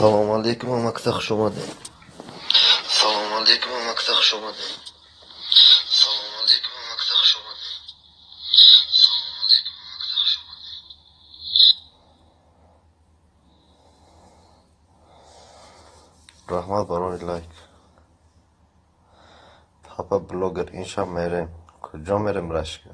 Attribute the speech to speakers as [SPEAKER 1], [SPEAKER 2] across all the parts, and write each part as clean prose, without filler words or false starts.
[SPEAKER 1] Салому алейкум, ҳамакаса хуш омадед. Салому алейкум, ҳамакаса хуш омадед. Салому алейкум, ҳамакаса хуш омадед. Салому алейкум, ҳамакаса хуш омадед. Раҳмат барои лайк. Папа блогер, ин шаб мерем. Куҷо мерем, рашка?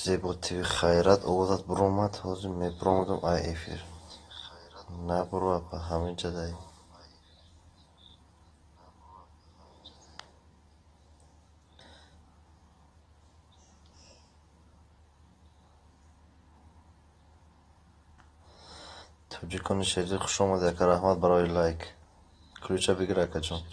[SPEAKER 1] Зебо ТВ, хайрат, овозат буромад, ҳозир мебуромадам ай эфир. Набуро, апа, ҳамин ҷадай. Тоҷикони шердил, хуш омадед, ака, раҳмат барои лайк. Ключа бигир, акаҷон.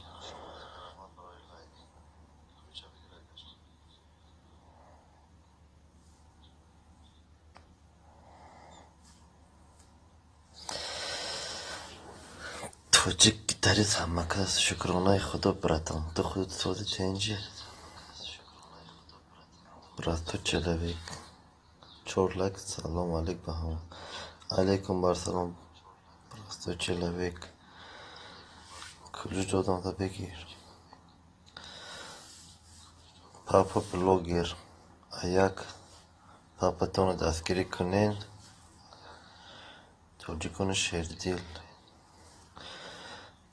[SPEAKER 1] Тоҷик гитарист, ҳамакас, шукронаи худо, братан. Ту худат сози ченҷи? Брат, ту человек. Чор лайк, салом алейк ба ҳама. Алейкум бар салом, простой человек. Ключ додам, та бигир. Папа блогер, аяк папатонро дастгирӣ кунен. Тоҷикони шердил.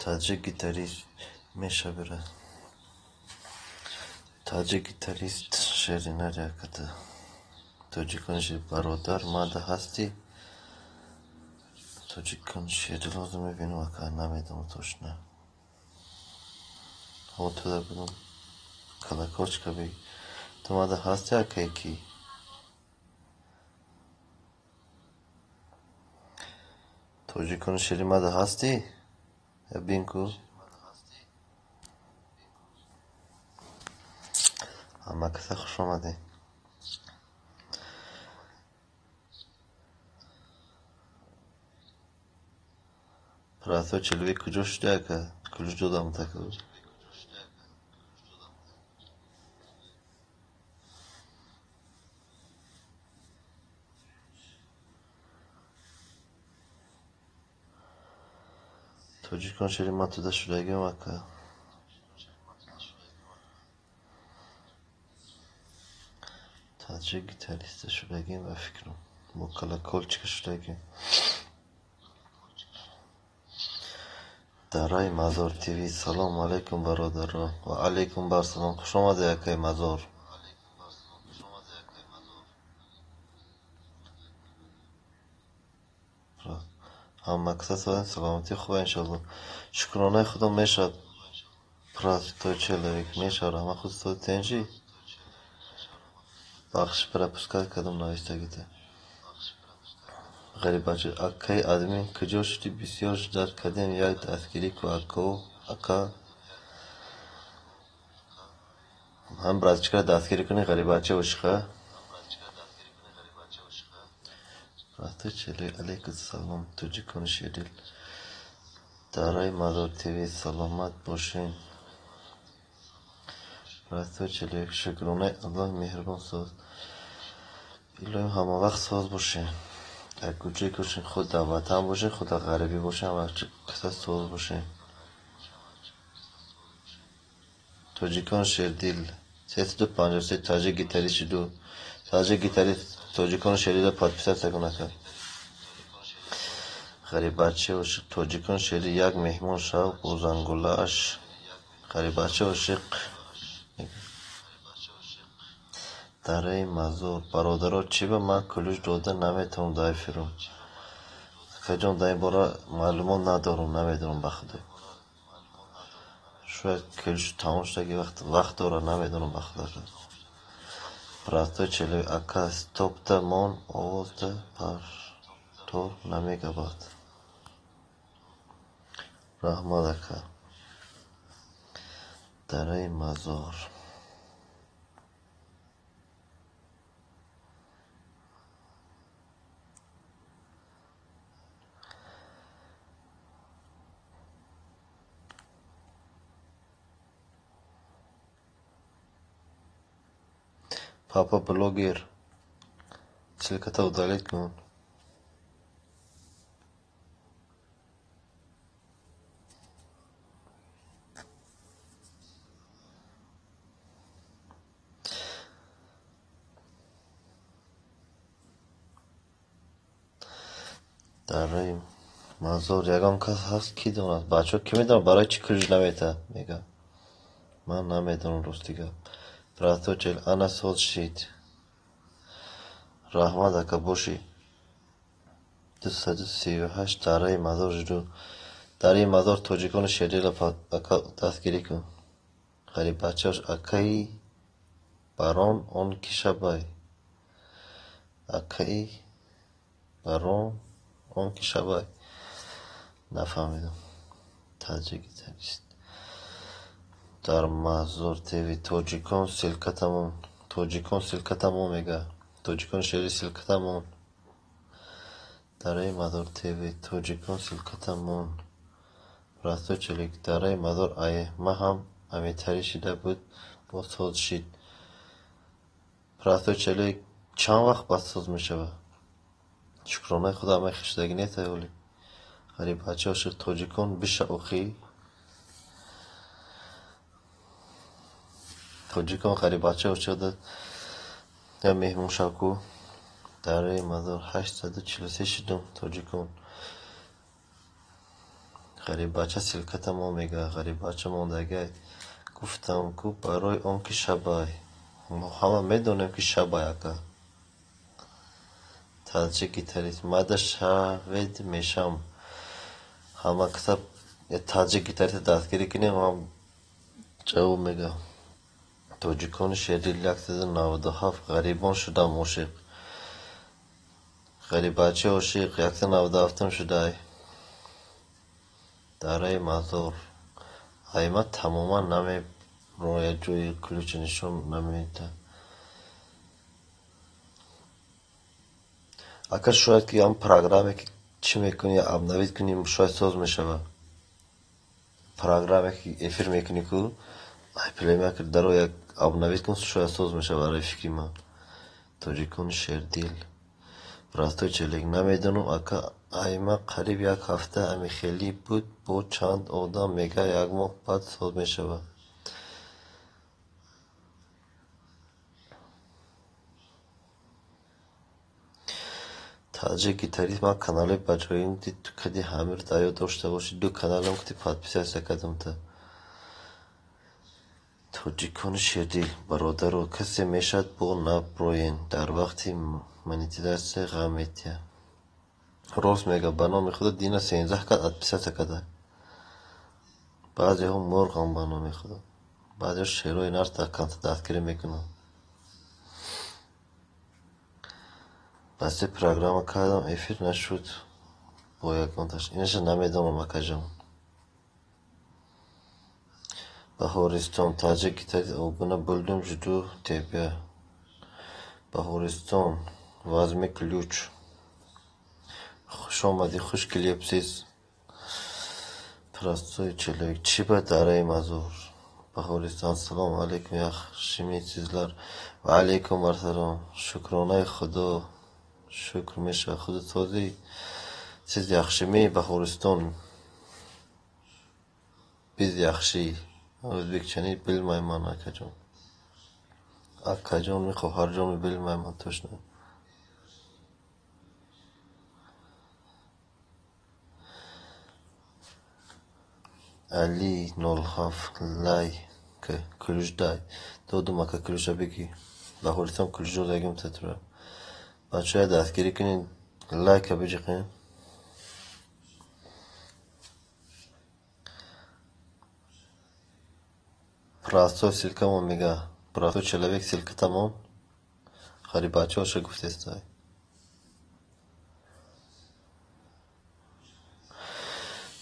[SPEAKER 1] Таҷик гитарист мешабира. Таҷик гитарист шеринари аката. Тоҷикони шер, бародар, мада ҳастӣ? Тоҷикони шердил ҳозир мебинам, ака, намедонам точно. Ҳо, туда будам. Колокольчика биг. Ту мада ҳастӣ, акай ки? Тоҷикони шери, мада ҳастӣ? Я бин ку. Ҳамакаса хуш омадед. Простой человек, куҷо шудӣ, ака? Ключ додам таку. Тоҷикон шери, ман туда шудагим, ака. Таҷик гитариста шудагим ба фикрам. Бо колокольчика шудагим. Дараи Мазор ТВ, салому алейкум, бародаро. Ва алейкум бар салом. Хуш омадед, акаи Мазор. Ҳамакаса саломатӣ хуба, иншоалло. Шукронаи худо мешавад. Простой человек мешавад. Раҳмат, худ сози тенҷи? Бахшиш, пропускать кардам навистагита. Ғарибача, акаи админ, куҷо шудӣ? Бисёр ждать кардем, як дастгирӣ ку, ако, ака. Ҳам братчикара дастгирӣ кунӣ, ғарибача ошиқа. Простой человек, алейкум салом, тоҷикони шердил. Дараи Мазор ТВ, саломат бошен. Простой человек, шукронаи Аллоҳи меҳрубон соз. Илоҳим ҳамавақт соз бошен. Дар куҷое ки бошен, худ дар ватан бошен, худ дар ғарибӣ бошен, ҳамавақт каса соз бошен. Тоҷикон шердил, 353 таҷик гитарист шуду. Таҷик гитарист, тоҷикони шердилро подписаться кун, ака. Ғарибачаи ошиқ, тоҷикон шердил, як меҳмон шав бо зангулааш. Ғарибачаи ошиқ. Дараи Мазор, бародаро, чӣ ба ман ключ дода наметавонам дар эфирум? Акаҷон, дар ин бора маълумот надорам, намедонам ба худо. Шояд ключ тамом шудаги вақт дорад, намедонам ба худо. Простой человек, ака, стопта мон, овозда партор намегабад. Раҳмат, ака. Дараи Мазор. Папа блогер, ссылката удалить кун. Дараи Мазор ягон кас ҳаст, ки донад? Бачаҳо, ки медонад, барои чӣ ключ наметаҳад? Мегӯям, ман намедонам, рости гап. Браточел, ана соз шид. Раҳмат, ака, бошӣ. 238 Дараи Мазор жду. Дараи Мазор, тоҷикони шердила, ака, дастгирӣ кун. Ғариббачаош, акаи барон он ки шабай. Акаи барон он ки шабай. Нафаҳмидам. Таҷик гитарист. Дар Мазор ТВ, тоҷикон, ссылкатамон. Тоҷикон, ссылкатамон, мега. Тоҷикон шери, ссылкатамон. Дараи Мазор ТВ, тоҷикон, ссылкатамон. Простой человек, Дараи Мазор, ай ма ҳам амитарӣ шида буд, боз соз шид. Простой человек, чанд вақт баъд соз мешавад? Шукронаи худо, ҳамаи хишдагӣ нест, ҳоли. Ғариббача ошиқ, тоҷикон биша охӣ. Тоҷикон, ғариббача ошиқ, я меҳмон шавку. Дараи Мазор, 843 шидум, тоҷикон. Ғариббача, ссылкатамон, мега. Ғариббача мондагай. Гуфтам ку, барои он ки шабай. Мо ҳама медонем, ки шабай, ака. Таҷик гитарист. Мада шавед мешам. Ҳама каса таҷик гитариста дастгирӣ кунем, ҳам ҷавоб мега. Тоҷикони шердил, 197, ғарибон шудам ошиқ. Ғариббачаи ошиқ, 197-ум шудай. Дараи Мазор. Айма тамоман намерояд, ҷои ключа нишон намедиҳад. Ака, шояд ки ҳам программе ки чӣ мекунӣ, обновить кунӣ, шояд соз мешавад. Программе ки эфир мекунӣ ку, Playmaker даро як обновить кун, шояд соз мешавад, барои фикри ман. Тоҷикони шердил. Простой человек, намедонам, ака, айма қариб як ҳафта амихелӣ буд, бо чанд одам мега, як моҳ баъд соз мешавад. Таҷик гитарист, ман каналҳои баҷоим дид, ту кади ҳамир дар ёд дошта бошӣ, ду каналам ки подписаться кардам та. Тоҷикони шердил, бародаро, касе мешавад бо наброен дар вақти монетизатсия ғам метиҳад. Рост мега, ба номи худо, дина 13 кат отписаться карда. Баъзеҳо мурғам, ба номи худо. Баъзеҳо шерои нарс дар канта дастгирӣ мекунанд. Ба се программа кардам, эфир нашуд бо ягонташ. Инаша намедонам, акаҷон. Баҳористон, таҷик гитарист, обуна булдум, жду тебя. Баҳористон, возьми ключ. Хуш омадӣ, хуш келибсиз. Простой человек, чӣ ба Дараи Мазор? Баҳористон, ассалому алайкум, яхшимисизлар? Ва алайкум ассалом. Шукронаи Худо, шукр мешавад. Худо созӣ, сиз яхшими, Баҳористон? Биз яхши. O'zbekchani bilmayman, akajon. Akajonmi, хоҳарҷонми, bilmayman точно. Али 07, лайк, ключ дай. Додум, ака, ключа бигӣ. Баҳористон, ключ додагим татура. Бачаҳо, дастгирӣ кунед, лайка биҷиқед. Простой, ссылкамон, мега. Простой человек, ссылкатамон. Ғариббачаоша гуфтестай.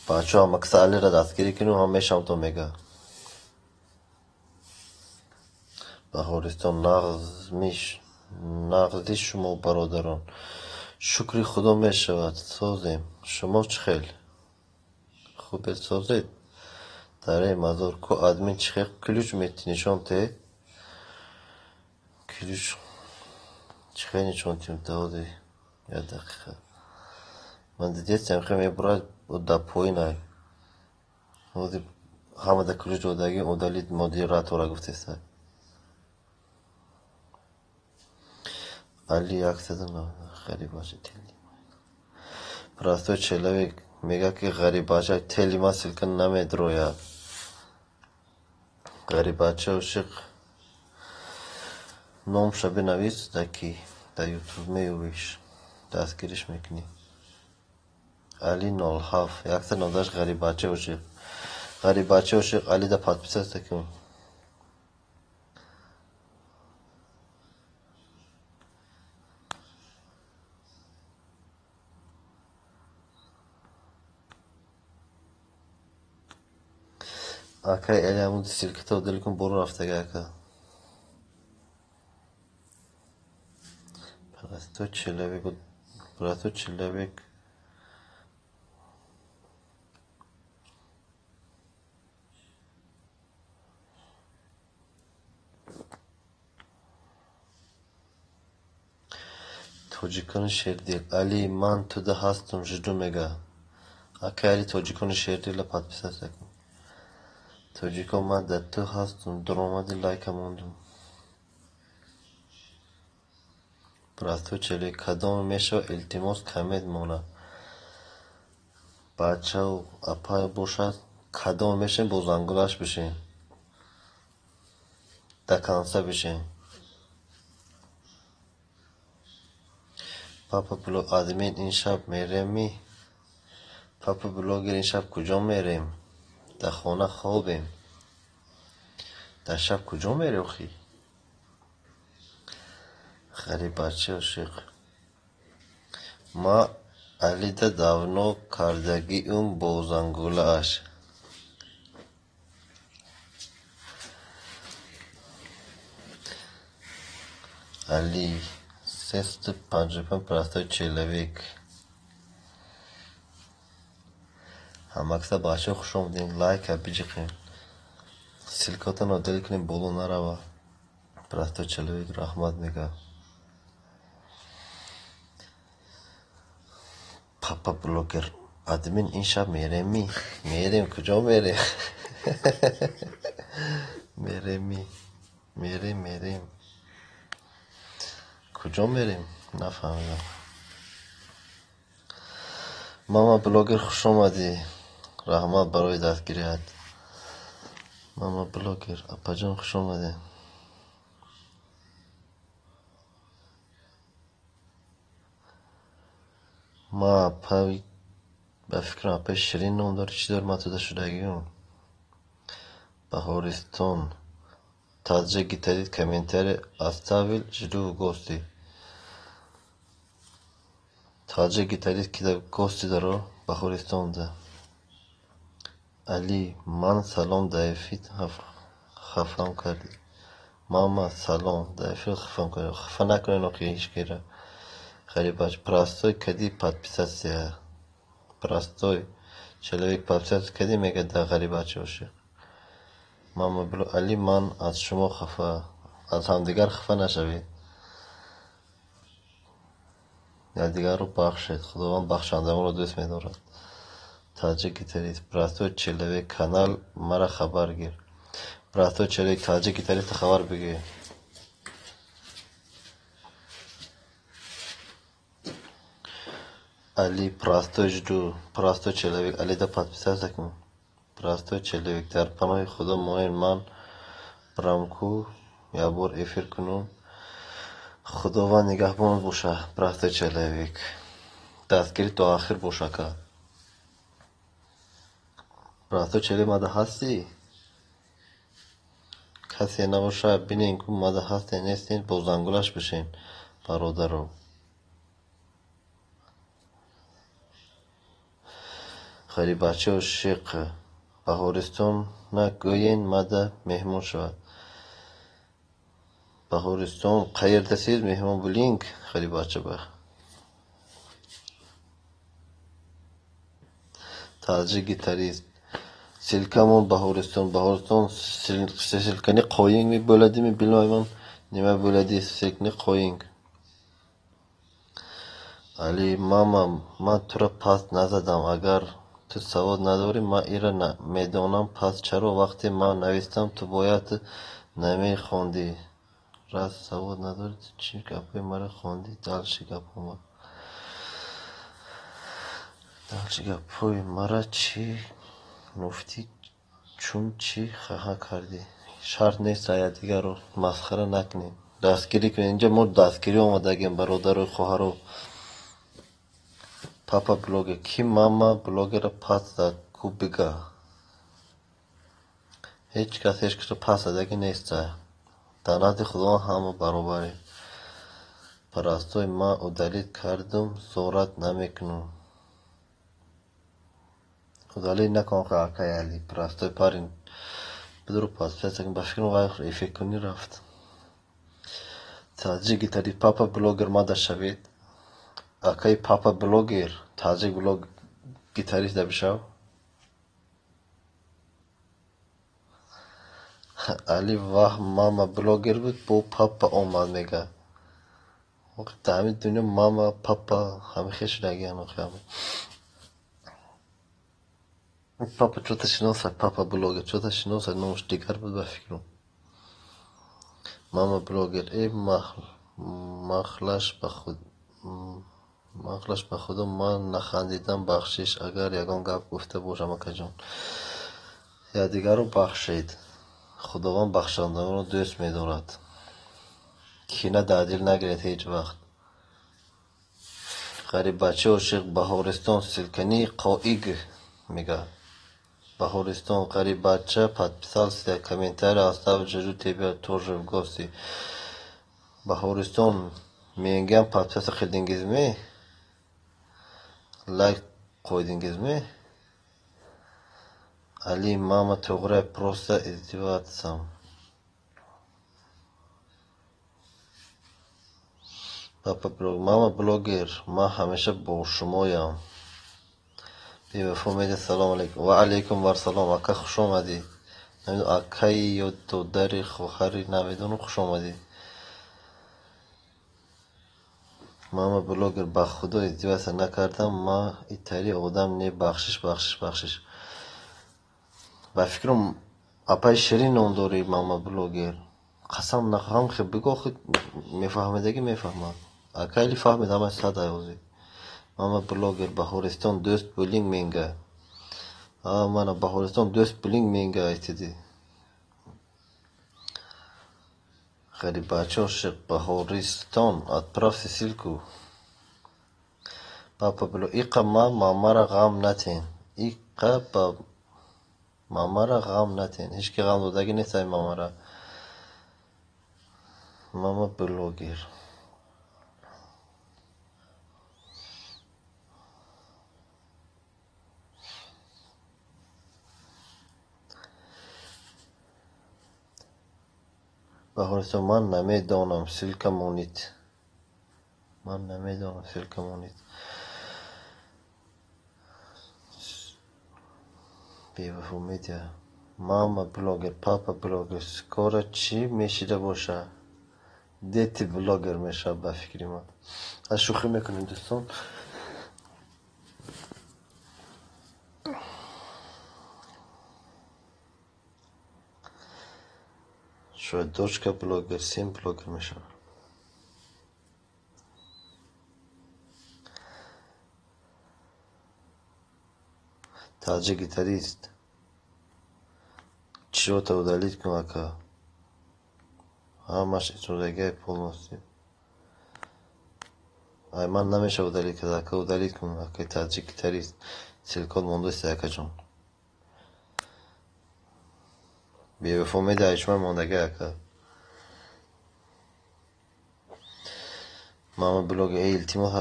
[SPEAKER 1] Бачаҳо, ҳама каса Алиро дастгирӣ кунем, ҳам мешавам то мега. Баҳористон, нағзи шумо, бародарон? Шукри Худо мешавад, созем. Шумо чӣ хел? Хубед, созед? Дараи Мазор, ку админ чӣ хел ключ метӣ, нишон те? Ключ чӣ хел нишон тим даводи як дақиқа. Ман дидестам хел мебурад да поинай. Ҳозир ҳамада ключ додагӣ удалить модератора гуфтеста. Али 190 ғарибача тели. Простой человек мега ки ғарибача тели ма ссылка намедрояд. Ғарибача ошиқ номша бинавис даки дар ютуб меёбиш, дастгириш мекунӣ. Али 07 198 ғарибача ошиқ. Ғарибача ошиқ Али да подписаться кун. Акай Эли ҳамун ссылката удали кун, боро рафтага ака. Простой человек, простой человек. Тоҷикони шердил. Али ман туда ҳастум, жду мега. Акай Али тоҷикони шердила подписаться кун. Тоҷико ман дар ту ҳастум, дуромади лайка мондум. Простой человек кадоме мешава илтимос коммент мона. Бачау апа бошад кадоме мешавем бо зангулаш бишем. До конца бишем. Папа блог админ ин шаб мереми? Папа блогер ин шаб куҷо мерем? Дар хона хобем. Дар шаб куҷо мере охи? Ғарибача ошиқ. Ма Алида давно кардагиум бо зангулааш. Али 355 простой человек. Ҳамакса бачаҳо хуш омадем, лайка биҷиқем. Ссылкатонро дел кунем, боло нарава. Простой человек раҳмат мега. Папа блогер админ ин шаб мереми? Мерем, куҷо мерем? Мереми, мерем, мерем. Куҷо мерем? Нафаҳмидам. Мама блогер хуш омадӣ. Раҳмат барои дастгирият. Мама блогер апаҷон хуш омадед. Ма апа ба фикрам апаи Ширин ном дорӣ, чӣ дорӣ ман туда шудагиюм. Баҳористон таджик гитарист комментарий оставил, жду в гости. Таджик гитарист кида гости даро Баҳористонда. Али ман салом дар эфир хафам кардӣ. Мама салом дар эфир хафам кардӣ. Хафа накунед охи ҳеҷ кира. Ғарибач простой кади подписаться. Простой человек подписаться кади мега дар ғарибача ошиқ. Мама блог Али ман аз шумо хафа, аз ҳамдигар хафа нашавед. Якдигарро бахшед. Худованд бахшандагонро дӯст медорад. Таджик гитарист простой человек канал мара хабар гир. Простой человек таджик гитариста хабар бигир. Али простой жду, простой человек Али да подписаться кун. Простой человек дар паноҳи Худо монед, ман брамку як бор эфир кунум. Худованд нигаҳбон боша, простой человек. Дастгирӣ то охир боша ка. Простой человек мада ҳастӣ? Касе набоша бинен ку мада ҳастен нестен, бо зангулаш бишен бародаро. Ғарибача ошиқ Баҳористон нагӯен мада меҳмон шавад. Баҳористон qayerdasiz меҳмон булинг ғарибача ба. Таджик гитарист ссылкамон Баҳористон. Баҳористон ссылкани qoyingmi bo'ladimi bilmayman. Nima bo'ladi, ссылка ni qo'ying. Али мама, ман тура паст назадам. Агар ту савод надорӣ, ман инро медонам. Пас чаро вақте ман навистам, ту бояд намехондӣ? Раз савод надорӣ, ту чӣ гапҳои маро хондӣ? Дальше гапҳо. Дальше гапҳои мара чӣ гуфтӣ? Чун чӣ хафа кардӣ? Шарт нест якдигарро масхара накунем. Дастгирӣ кунем. Инҷа мо дастгирӣ омадагем, бародару хоҳаро. Папа блогер. Ки мама блогера пас зад? Ку бига. Ҳеҷ кас ҳеҷ касро пас задагӣ нест. Дар назди Худованд ҳама баробарем. Парастои ман удалить кардум, зорат намекунам. Удалить накун, акай Али. Простой парень. Бидур подписаться кун. Ба фикрам вай эффект кунӣ рафт. Таҷик гитари папа блогер мада шавед. Акай папа блогер, таҷик блог гитарист да бишав. Али ваҳ, мама блогер буд, бо папа омад мега. Дар ҳамин дунё мама, папа ҳама хел шудагиан охи. Папа чё-то шиносад, папа блогер чё-то шиносад, номаш дигар буд ба фикрам. Мама блогер, э махлаш ба худ махлаш ба худо, ман нахандидам, бахшиш, агар ягон гап гуфта бошам, акаҷон. Якдигарро бахшед. Худованд бахшандагонро дӯст медорад. Кина дар дил нагиред ҳеҷ вақт. Ғариббачаи ошиқ Баҳористон ссылка ни қоиг мега. Баҳористон ғариббача подписался, комментарий оставь, жду тебя тоже в гости. Баҳористон менгам подписаться qildingizmi? Лайк qo'ydingizmi? Али мама to'g'ri, просто издеваться. Папа блог, мама блогер, ман ҳамеша бо шумоям. Бевафо медиа, салом алейкум. Ва алейкум вассалом, ака, хуш омадӣ. Намедонам акаи ё додари, хоҳари, намедонам, хуш омадӣ. Мама блогер, ба худо издеваться накардам, ман итари одам не, бахшиш, бахшиш, бахшиш. Ба фикрам апаи Ширин ном дорӣ, мама блогер. Қасам нахоҳам хел бигӯ, охи мефаҳмидагӣ мефаҳмад. Акайли фаҳмид ҳамаи сад айози. Мама блогер, Баҳористон дӯст булинг менга. А мана Баҳористон дӯст булинг менга айтиди. Ғариббача ошиқ Баҳористон, отправьте ссылку. Папа блог, иқа ма мамара ғам натен. Иқа ба мамара ғам натен. Ҳеҷ ки ғам додагӣ нест ай мамара. Мама блогер. Баҳористон, ман намедонам, ссылка монед. Ман намедонам, ссылка монед. Бевафо медиа. Мама блогер, папа блогер, скоро чӣ мешида боша? Дети блогер мешавад ба фикри ман. Аз шӯхӣ мекунем, дӯстон. Шояд дочка блогер, сын блогер мешавад. Таҷик гитарист. Чирота удалить кун, ака. Ҳамаш итодагиай полностью. Ай ман намешавад удалить кард, ака, удалить кун, акаи таҷик гитарист. Ссылка от мондааст, акаҷон. Бевафо медиа айчмай мондагӣ, ака. Мама блогер, эй илтимос,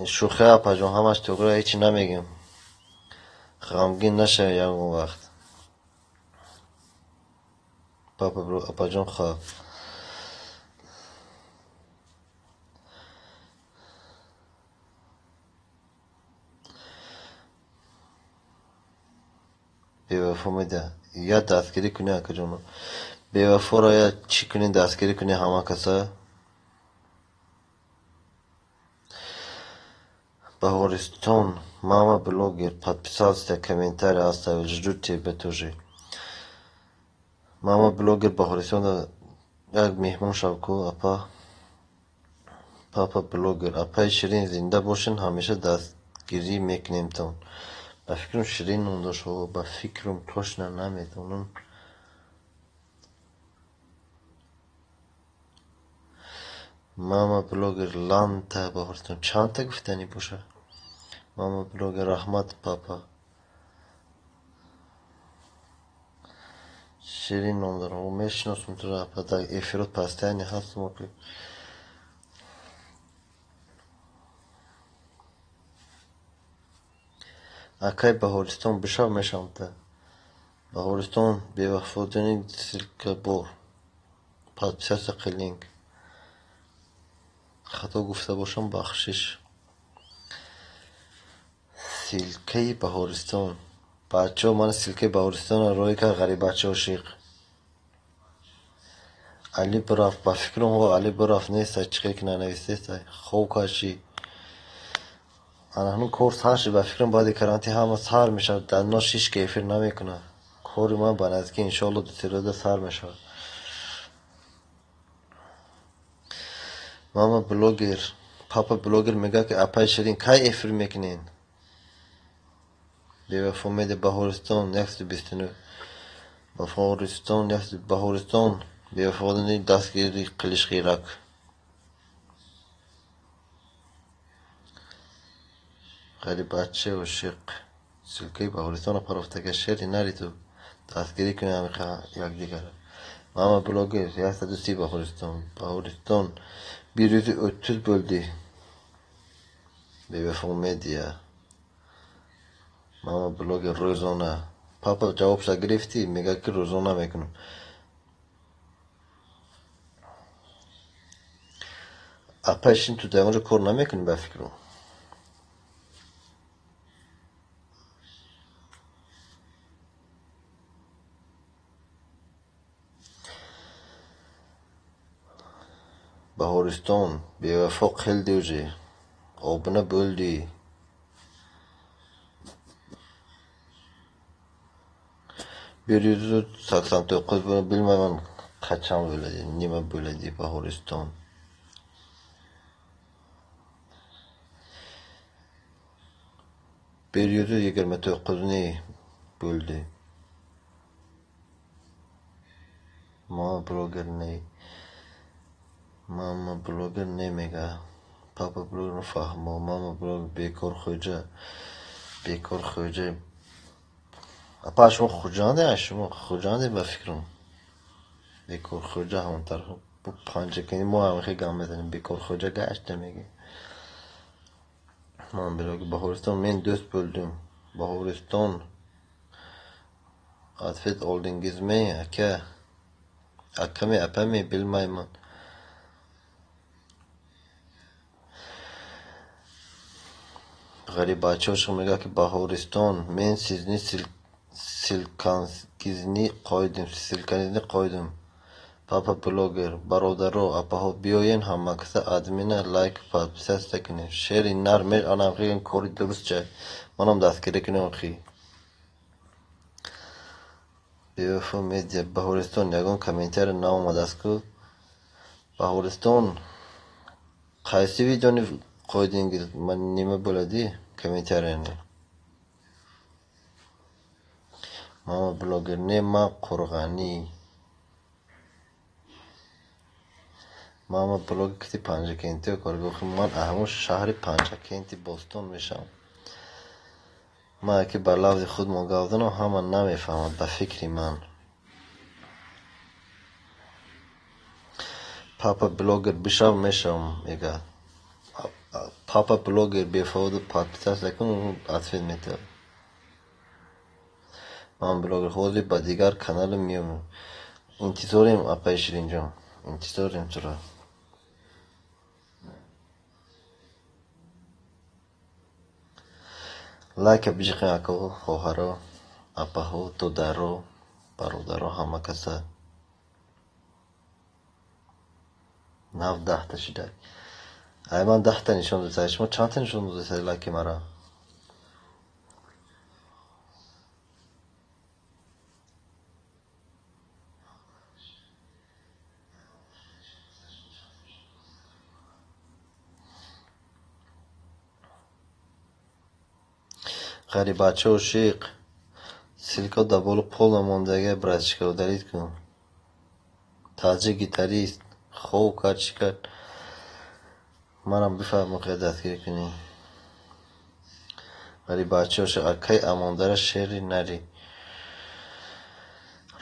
[SPEAKER 1] шӯхӣ апаҷон, ҳамаш тоғри, ҳечи намегем. Ғамгин нашавед ягон вақт. Папа блог, апаҷон хоб. Бевафо медиа. Я дастгирӣ кунӣ, акаҷоно. Бевафоро я чӣ кунӣ, дастгирӣ кунӣ ҳама каса. Баҳористон, мама блогер, подписался, комментарий оставил, жду тебя тоже. Мама блогер Баҳористон як меҳмон шав ку, апа. Папа блогер, апаи Ширин зинда бошен, ҳамеша дастгирӣ мекунемтон. Ба фикрам Ширин ном дошт, ба фикрам точно намедонам. Мама блогер ланта Баҳористон чандта гуфтанӣ бошад? Мама блогер раҳмат папа. Ширин ном дорам. Мешиносам туро апа, дар эфирот постоянно ҳастам. Акай Баҳористон бишав мешавам та. Баҳористон бевафодани ссылка бор. Подписаться qiling. Хато гуфта бошам, бахшиш. Ссылкаи Баҳористон. Бачаҳо, ман ссылкаи Баҳористонро роҳӣ кард ғарибача ошиқ. Али бирафт, ба фикрам Али бирафт нестай, чӣ хел ки нанавистестай. Хоб кашӣ. Ана ҳамин кор сар шуд, ба фикрам баъди карантин ҳама сар мешавад, дар нош ҳеч ки эфир намекунад. Кори ман ба наздикӣ иншоалло 2-3 рӯза сар мешавад. Мама блогер, папа блогер мегӯяд ки апаи Ширин кай эфир мекунед? Бевафо медиа Баҳористон 129. Баҳористон Баҳористон бевафодани дастгири қилиш ғирак. Ғарибача ошиқ. Ссылкаи Баҳористонро парофтага шери нари ту. Дастгирӣ кунед ҳамиқа якдигара. Мама блогер 130 Баҳористон. Баҳористон 130 bo'ldi. Бевафо медиа. Мама блогер рӯзона. Папа ҷавобша гирифтӣ, мегӯяд ки рӯзона мекунам. Апаи Ширин ту дар онҷо кор намекунӣ ба фикрам? Баҳористон бевафо қилди уже. Обуна bo'ldi. 189 buni bilmayman qachon bo'ladi, nima bo'ladi Bahoriston. 129 ni bo'ldi. Mama bloger ne? Mama bloger ne mega? Papa bloger fahmo, mama bloger bekor xo'ja. Bekor xo'ja. Апа шумо Хуҷанде, шумо Хуҷанде ба фикрам. Бекор xo'ja ҳамон тараф. Бу Панҷакени мо ҳам хеле гап мезанем. Бекор xo'ja гашта мегӯем. Ман блогер Баҳористон men do'st bo'ldim. Баҳористон ответ oldingizmi aka? Akami, apami bilmayman. Ғарибача ошиқ мегӯяд ки Баҳористон men sizni ссылканgizni qo'ydim, ссылканgizni qo'ydim. Папа блогер, бародаро, апаҳо биёен ҳамакаса админа лайк подписаться кунем. Шери нар мер анам хеле кори дуруст чай. Манам дастгирӣ кунем хи. Бевафо медиа Баҳористон ягон комментарий наомадааст ку? Баҳористон qaysi videoni qo'ydingiz? Nima bo'ladi kommentariyani? Mama bloger ne man qo'rg'ani. Мама блогер кити Панҷакенти коргоҳи ман ҳамон шаҳри Панҷакенти бостон мешавам. Ман ки ба лафзи худ мо гап занам ҳама намефаҳмад ба фикри ман. Папа блогер бишав мешавам мегӯяд. Папа блогер бефаводу подписаться кун, ответ метавад. Ман блогер ҳозир ба дигар каналам меоям. Интизорем апаи Ширинҷон, интизорем туро. Лайка биҷиқем акаҳо, хоҳаро, апаҳо, додаро, бародаро, ҳама каса. Нав 10 та шидай. Ай ман 10 та нишон додисай, шумо чандта нишон додисай лайки мара? Ғарибача ошиқ, ссылка дар боло полно мондага, братишка, удалить кун. Таҷик гитарист хоб кард, чӣ кард? Манам бифаҳмам, хел дастгирӣ кунӣ. Ғарибача ошиқ, акай Амондара шери нари.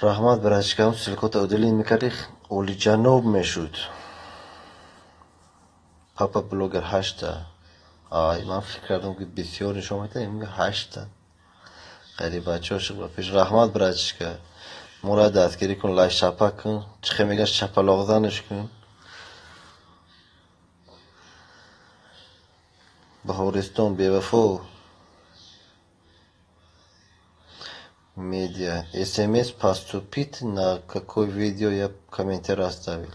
[SPEAKER 1] Раҳмат, братишка, ссылка та удалить мекардӣ, олиҷаноб мешуд. Папа блогер ҳашта. Ай, ман фикр кардам, ки бисёр нишон медиҳад, мега ҳашта. Ғарибача ошиқ ба пеш. Раҳмат, братишка. Моро дастгирӣ кун, лайк шапа кун. Чӣ хел мегӯяд, шапалоқзанаш кун. Баҳористон бевафо медиа. СМС поступит, на какое видео я комментарий оставил?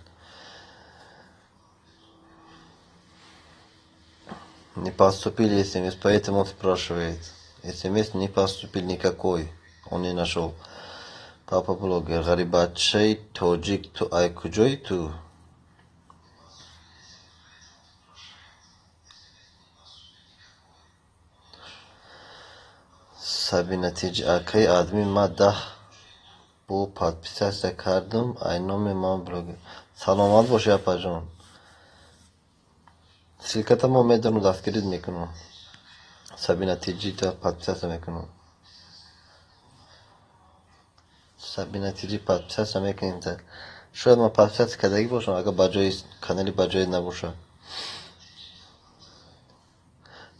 [SPEAKER 1] Не поступили СМС, поэтому он спрашивает. СМС не поступил никакой, он не нашел. Папа блогер, ғарибачаи тоҷик, ту ай куҷои ту? Сабина Тиҷ, акаи админ, ман 10 бо подписаться кардам, ай номи ман блогер. Саломат бошӣ, апаҷон. Ссылка та мо медонам, дастгирит мекунам. Сабина Тиҷита подписаться мекунам. Сабина Тиҷи подписаться мекунем. Шояд ман подписаться кардагӣ бошам, агар ба ҷои канали ба ҷое набошад.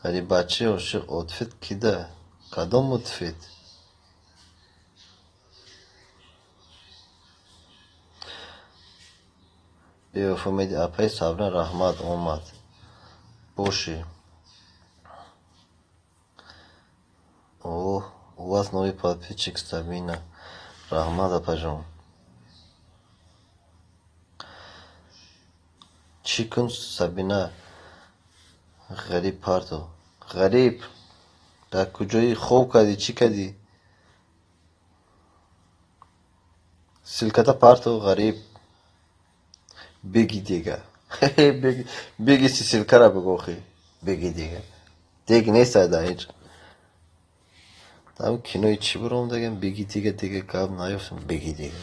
[SPEAKER 1] Ғарибачаи ошиқ, ответ кида? Кадом ответ? Бевафо меди, апаи Сабрина, раҳмат, омад. Бошӣ. О, у вас новый подписчик Сабина. Раҳмат, апаҷон. Чӣ кун, Сабина? Ғариб парто. Ғариб, дар куҷои хоб кардӣ, чӣ кардӣ? Ссылка та парто, ғариб. Беги дига. Беги, си ссылка ра бигӯ охи. Беги дига. Дег нест дар инҷа. Там кинои чӣ баромадагам? Беги дига, дига гап наёфтам. Беги дига.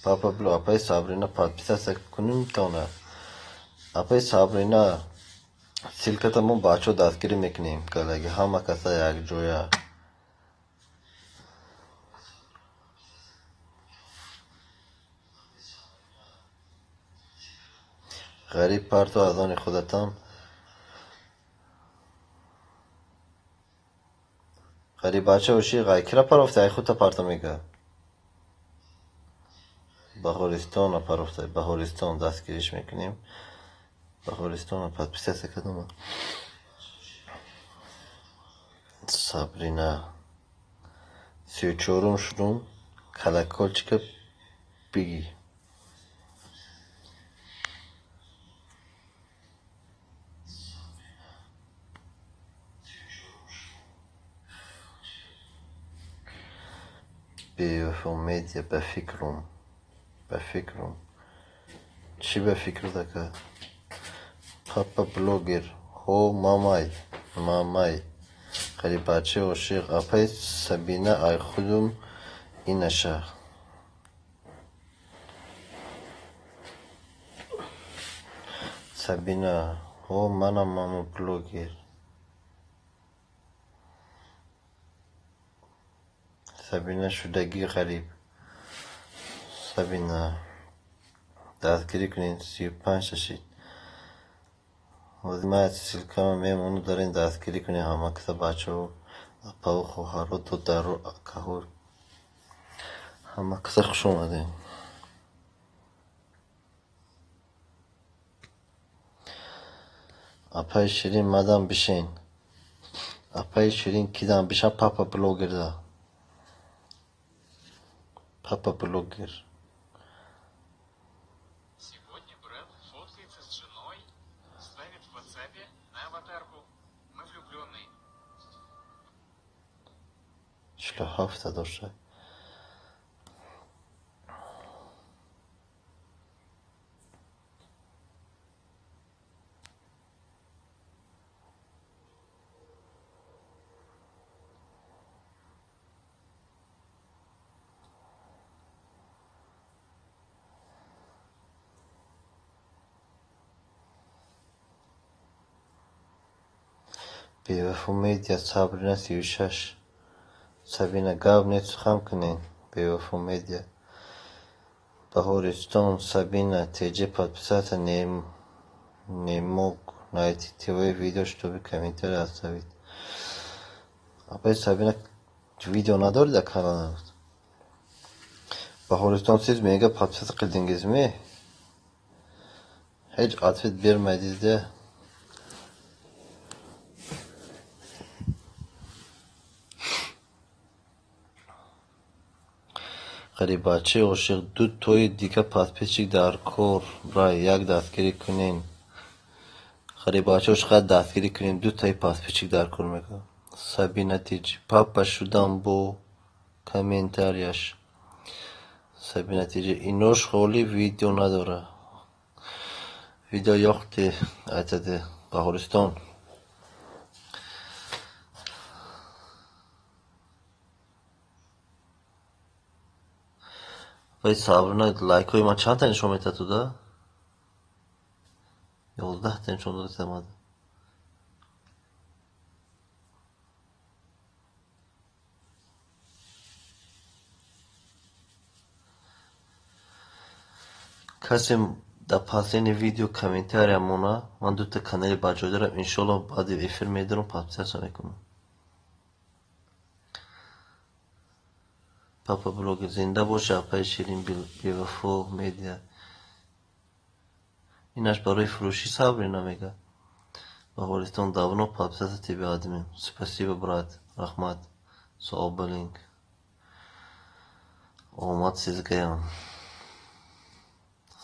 [SPEAKER 1] Папа бло, апаи Сабрина, подписаться кунем тона. Апаи Сабрина, ссылка та мо бачаҳо дастгирӣ мекунем. Калаги ҳама каса якҷоя. Ғариб парто аз они худатон. Ғарибача ошиқ, ай кира парофта, ай худта парто мега. Баҳористона парофта, Баҳористон дастгириш мекунем. Баҳористона подписаться кардам. Сабрина. 34-ум шудум. Колокольчика биги. Бевафо медиа, ба фикрум. Ба фикрум. Чӣ ба фикру така? Папа блогер. Ҳо, мамай. Мамай. Ғарибачаи ошиқ. Апаи Сабина, ай худум инаша. Сабина. Ҳо, манам мама блогер. Сабина шудагӣ ғариб. Сабина. Дастгирӣ кунед, 35 та шид. Ҳозир ман ссылка ма мемонам, дар ин дастгирӣ кунед ҳама каса, бачаҳо, апаву хоҳаро, додару акаҳо. Ҳама каса хуш омадед. Апаи Ширин, мадам бишин. Апаи Ширин кидам бишам, папа блогерда. Папа блогер. якта дошта. Бевафо Медиа Сабрина 36. Сабина, гап нест, сухан кунед. Бевафо Медиа. Баҳористон, Сабина, ТЖ подписаться не мог найти твоё видео, чтобы комментарий оставить. Апай Сабина, видео надоред дар каналат? Баҳористон, сиз менга подписаться qildingizmi? Ҳеҷ ответ бермадиz-да. Ғариббачаи ошиқ, ду тои дига подписчик дар кор, брай, як дастгирӣ кунен. Ғариббачаи ошиқ, як дастгирӣ кунем, ду тои подписчик дар кор мекунад. Сабина Тиҷи, папа шудам бо комментарияш. Сабина Тиҷи, инош ҳоли видео надора. Видео ёхти, айтади Баҳористон. Вай Сабрина, лайкҳои ман чандта нишон метиҳад туда? 11та нишон дода омада. Касе дар последний видео комментария мона, ман дута канали баҷой дорам, иншоалло баъди эфир медорам, подписаться мекунам. Папа блогер, зинда боши, апаи Ширин. Бевафо Медиа. Инаш барои фурӯшӣ, Сабрина мега. Баҳористон, давно подписаться тебе, админ. Спасибо, брат, раҳмат. Суолбалинг. Омад сизгаям.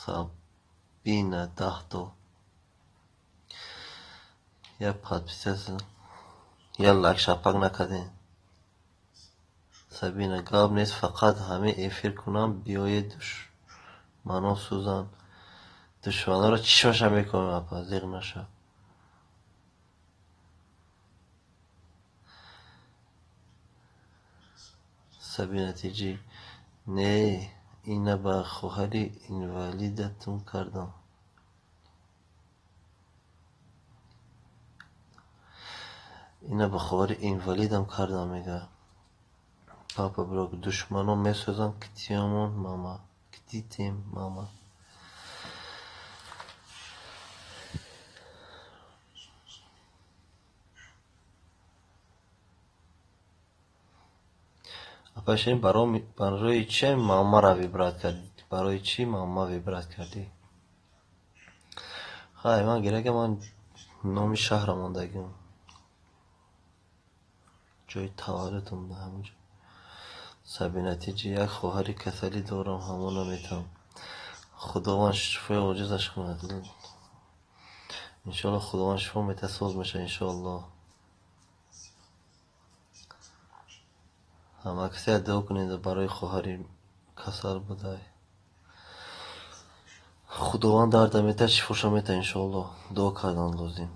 [SPEAKER 1] Сабина, 10то. Я подписаться, я лайк шапак накардем. Сабина, гап нест, фақат ҳамин эфир кунам, биёед, душманон сӯзанд. Душманонро чишмаша мекунам, апа, зиқ наша. Сабина Тиҷи, не, ина ба хоҳари инвалидатон кардам. Ина ба хоҳари инвалидам кардам, мега. Папа блог, душманон месӯзанд, китиёмон мама, кититем мама. Апаи Ширин, барои чи мамаро выбрать кардӣ? Барои чӣ мама выбрать кардӣ? Хай, ман гирага, ман номи шаҳрам мондагим. Ҷои таваллудам дар ҳамонҷо. Сабина Тиҷи, як хоҳари касалӣ дорам, ҳамона метавонам. Худованд шифои оҷизаш кунад. Иншоалло Худованд шифо метиҳад, соз мешавад, иншоалло. Ҳама касе дуо кунед барои хоҳари касал будай. Худованд дарда метиҳад, шифоша метиҳад, иншоалло. Дуо кардан лозим.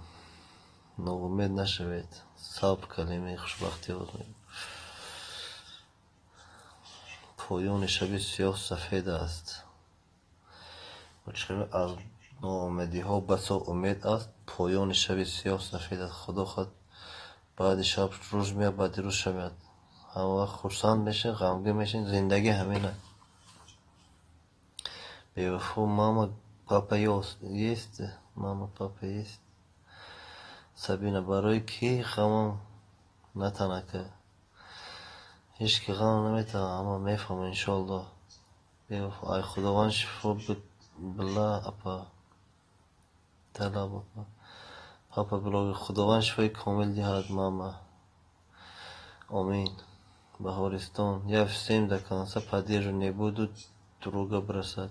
[SPEAKER 1] Ноумед нашавед. Сабр калимаи хушбахтӣ. Поёни шаби сиёҳ сафед аст. Аз ноумедиҳо басо умед аст. Поёни шаби сиёҳ сафед аст. Худо хоҳад, баъди шаб рӯз меяд, баъди рӯз шаб меяд. Ҳама вақт хурсанд мешавед, ғамгин мешавед, зиндагӣ ҳамин аст. Бевафо, мама, папа есть? Мама, папа есть? Сабина, барои кӣ ғамам натанака? Ҳеҷ ки ғам наметавонад, ҳама мефаҳмад, иншоалло. Бевафо, ай Худованд шифо била, апа. Талаб, апа. Папа блогер, Худованд шифои комил диҳад, мама. Омин. Баҳористон, я всем до конца поддержу, не буду друга бросать.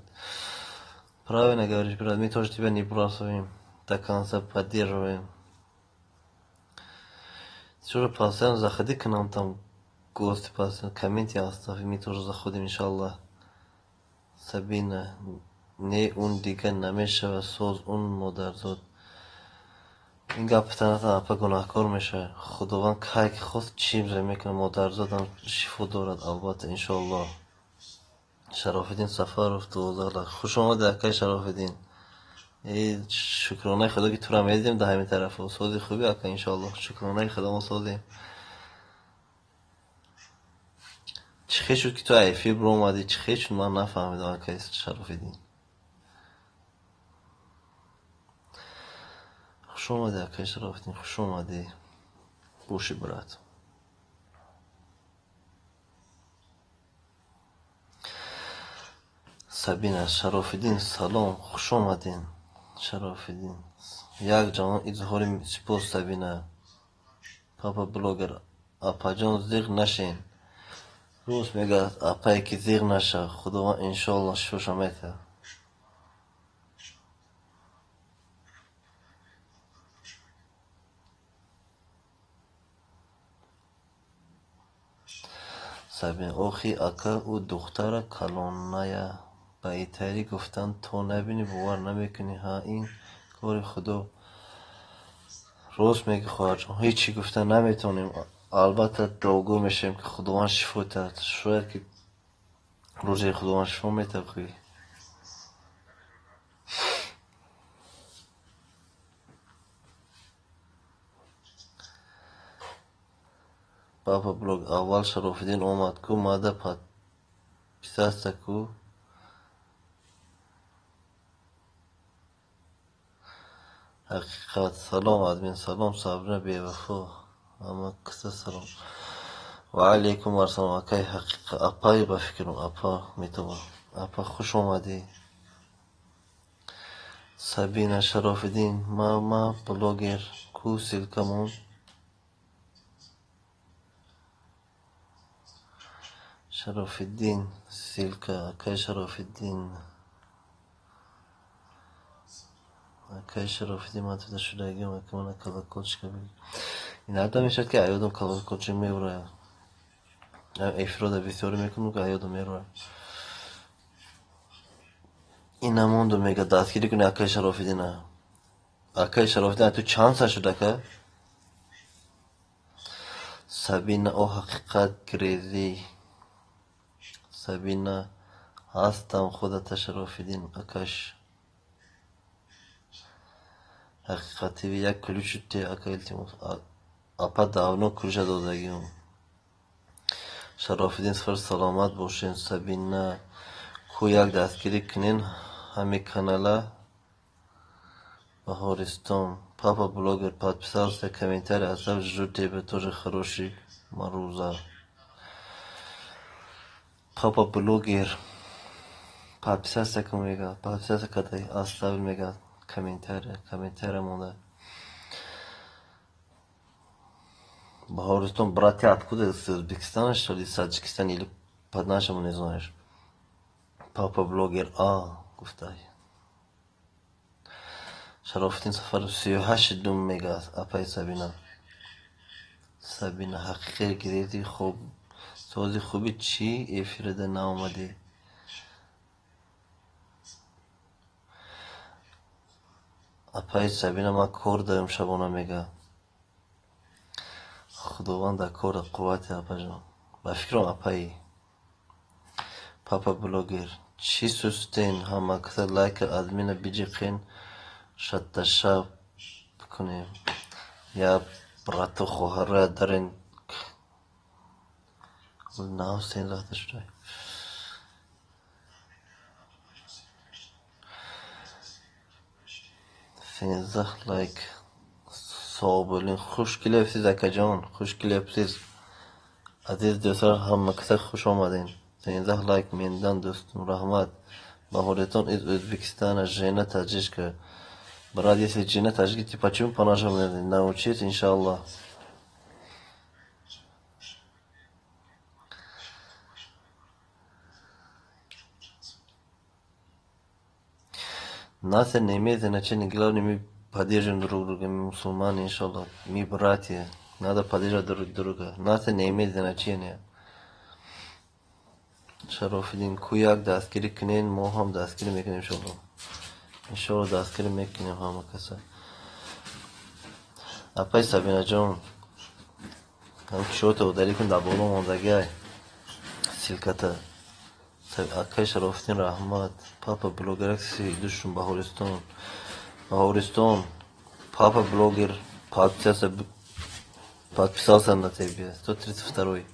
[SPEAKER 1] Правильно говоришь, брат, мы тоже тебя не бросаем, до конца поддерживаем. Ты же постоянно заходи к нам там. Гости комменты оставь, мы тоже заходим, иншаллах. Сабина, не он дига намешава соз он модарзод. Ин гапатана апа гунаҳкор мешавад. Худованд кай ки хост чизе мекунад, модарзодам шифо дорад, албатта, иншоаллоҳ. Шарофиддин Сафаров 12 лайк. Хуш омадӣ, акай Шарофиддин. Шукронаи Худо ки тура медидем дар ҳамин тарафо. Сози хуби, ака, иншоаллоҳ. Шукронаи Худо мо созем. Чӣ хел шуд ки ту эфир биромадӣ? Чӣ хел шуд, ман нафаҳмидам, акай Шарофиддин. Хуш омадӣ, акай Шарофиддин, хуш омадӣ. Боши, брат. Сабина, Шарофиддин, салом, хуш омадин. Шарофиддин. Як ҷаҳон изҳори сипос, Сабина. Папа блогер, апаҷон зиғ нашен. Рост мегӯяд, апае ки зиғ наша, Худованд иншоаллоҳ шифоша метиҳад. Сабина, охи ака, ӯ духтара калоная. Ба итарӣ гуфтанд, то набинӣ бовар намекунӣ. Ҳа, ин кори Худо. Рост мегӯӣ, хоҳарҷон, ҳеҷ чӣ гуфта наметавонем. Албатта дуогӯ мешавем, ки Худованд шифо диҳад. Шояд ки рӯзе Худованд шифо метиҳад. Папа блог, аввал Шарофиддин омад ку, мада подписаться ку. Ҳақиқат. Салом, админ, салом, Сабрина бевафо. Ҳама киса салом. Ва алайкум ассалом, акай Ҳақиқат. Апай, ба фикрам, апа метавон. Апа, хуш омадӣ. Сабина, Шарофиддин, мама блогер, ку ссылкамон? Шарофиддин, ссылка, акай Шарофиддин. Акай Шарофиддин, ман туда шудагиам, ака мана колокольчика бигир. Иногда мешавад, ки аёдам колокольчик мебурад. Эфирода бисёре мекунам, ки аёдам меравад. Ина монду мега дастгирӣ куни акай Шарофиддина. Акай Шарофиддин, ту чанд сол шуд, ака? Сабина, о ҳақиқат грезӣ. Сабина, ҳастам худата Шарофиддин, акаш. Ҳақиқат ТВ як ключ те, ака, илтимос. Апа давно ключа додагиам. Шарофиддин Сафар, саломат бошен. Сабина, ку як дастгирӣ кунен ҳами канала Баҳористон. Папа блогер подписался, комментарий оставь, жду тебя тоже хороший маруза. Папа блогер подписаться кун мега, подписаться када, оставил мега комментарий, комментарий монда. Баҳористон, брат, ты откуда? Из Узбекистана, что ли, из Таджикистана или по-нашему не знаешь? Папа блогер, а, гуфтай. Шарофиддин Сафаров 38 дум мега, апай Сабина. Сабина, ҳақиқе гирифти хоб. Сози хуби чӣ эфирида наомадӣ? Апай Сабина, ман кор дорам шабона мега. Худованд дар кора қуввате, апаҷон. Ба фикрам апаи. Папа блогер, чӣ сустен ҳама каса лайка админа биҷиқен шатташа кунем. Я брату хоҳара дарен нав сенлахта шудай. 13 лайк. Sog' bo'ling. Xush kelyapsiz, akajon. Xush kelyapsiz. Aziz do'stlar, hamma kisa xush omading. 13 лайк mendan do'stim, rahmat. Баҳористон из Узбекистана, жена таджичка. Брат, если жена таджичка, ты почему по-нашему не научись, иншаллах. Нация не имеет значения, главное, мы поддерживаем друг друга, мы мусульмане, иншаллах, мы братья. Надо поддерживать друг друга. Нация не имеет значения. Шарофиддин, ку як дастгирӣ кунен, мо ҳам дастгирӣ мекунем иншоалло. Иншоалло дастгирӣ мекунем ҳама каса. Апай Сабинаҷон, ҳам чиёта удалить кун, дар боло мондагиай ссылката. Акай Шарофиддин, раҳмат. Папа блогер душум Баҳористон. Баҳористон, папа блогер подписался на тебе. 132.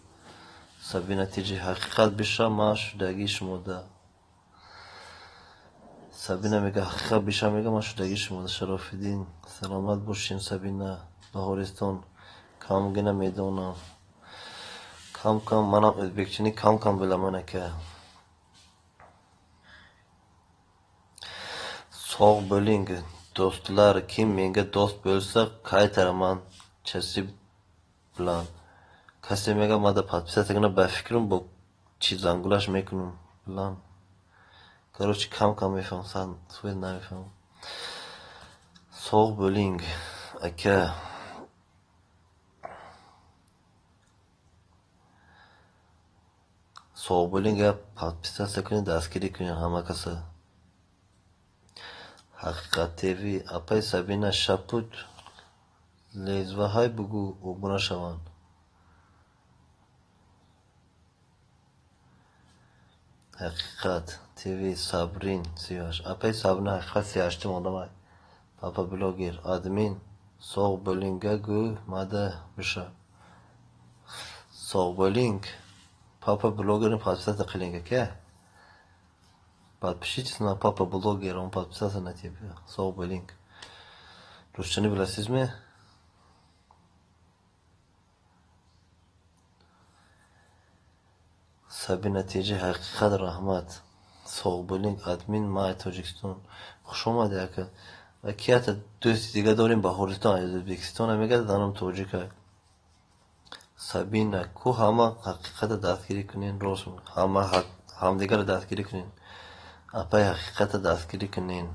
[SPEAKER 1] Сабина Тиҷи, ҳақиқат биша ман шудагии шумода. Сабина мега ҳақиқат биша мега ман шудагии шумода. Шарофиддин, саломат бошин Сабина. Баҳористон, камгина медонам. Кам кам манам ӯзбекчини кам кам биламан ака. Sog' bo'ling do'stlar, kim menga do'st bo'lsa, qaytaraman chasi bilan. Касе мега мада подписаться кунад, ба фикрам бо чӣ зангулаш мекунам билан. Короче, кам кам мефаҳмам, суе намефаҳмам. Sog' bo'ling aka. Sog' bo'ling, подписаться кунед, дастгирӣ кунед ҳама каса. Ҳақиқат ТВ, апай Сабина шапут лезваҳай бугӯ обуна шаванд. Ҳақиқат ТВ, Сабрин 38. Апай Сабрин ҳақиқат 38 одамай. Папа блогер, админ, sog' bo'lingga гӯ мада биша. Sog' bo'ling. Папа блогерni подписаться qiling aka. Подпишитесь на папа блогера, он подписался на тебя. Sog' bo'ling. Ruschani bilasizmi? Сабина Тиҷи, ҳақиқат раҳмат. Sog' bo'ling, админ май Тоҷикистон. Хуш омадӣ ака. Ва кията дӯсти дига дорем Баҳористон, аз Ӯзбекистон мега занам тоҷика. Сабина, ку ҳама ҳақиқата дастгирӣ кунен, рост ҳама ҳамдигарро дастгирӣ кунен. Апай ҳақиқата дастгирӣ кунен.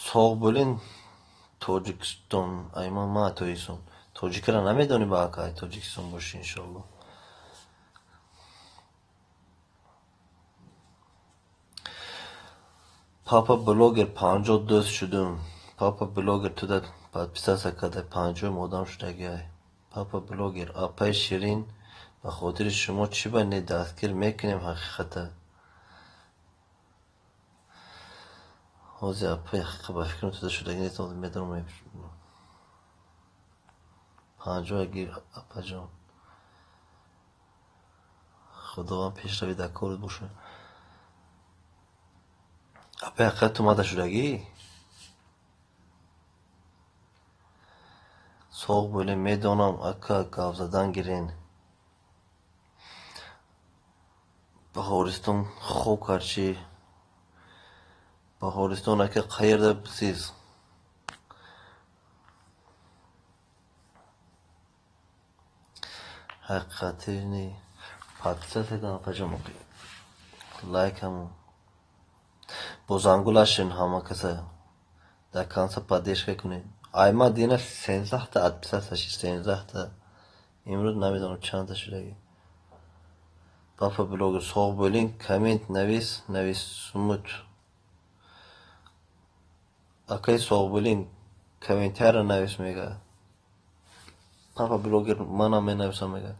[SPEAKER 1] Sog' bo'ling Тоҷикистон. Айман ма Тоҷикистон. Тоҷикиро намедонӣ ба акай Тоҷикистон бошӣ иншоалло. Папа блогер 50 дӯст шудум. Папа блогер туда подписаться карда 50 одам шудагиай. Папа блогер, апай Ширин, ба хотири шумо чӣ ба не дастгир мекунем ҳақиқата. Ҳозир апай ҳақиқат ба фикрам туда шудагӣ нест, ҳозир медонам. 50 гир апаҷон. Худованд пешравӣ дар корат бошад. Апай ҳақиқат ту мада шудагӣ? Sog' bo'ling, медонам ака, гап задан гирен. Баҳористон хоб кард чӣ? Баҳористон ака qayerda siz? Ҳақиқатини подписаться кун апаҷон, лайк ҳамон. Бо зангулашин ҳама каса. Дар конца поддержка кунед. Айма дина 13та отписаться шид, 13та. Имрӯз намедонам чандта шудагӣ. Папа блогер, sog' bo'ling, коммент навис, нависмут. Акай sog' bo'ling, комментария навис мега. Папа блогер манам менависам мега.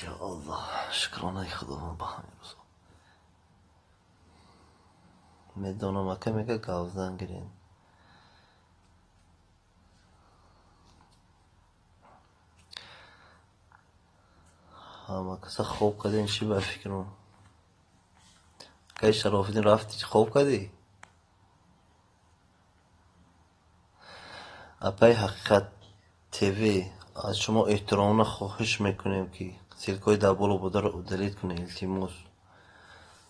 [SPEAKER 1] Я Аллоҳ, шукронаи Худованд ба ҳамин рӯзҳо. Медонам ака мега гап зан гирен. Ҳама каса хоб кардем чӣ ба фикрам? Акай Шарофиддин рафтӣ хоб кардӣ? Апай Ҳақиқат ТВ, аз шумо эҳтиромона хоҳиш мекунем ки ссылкаҳои дар боло бударо удалить кунед, илтимос.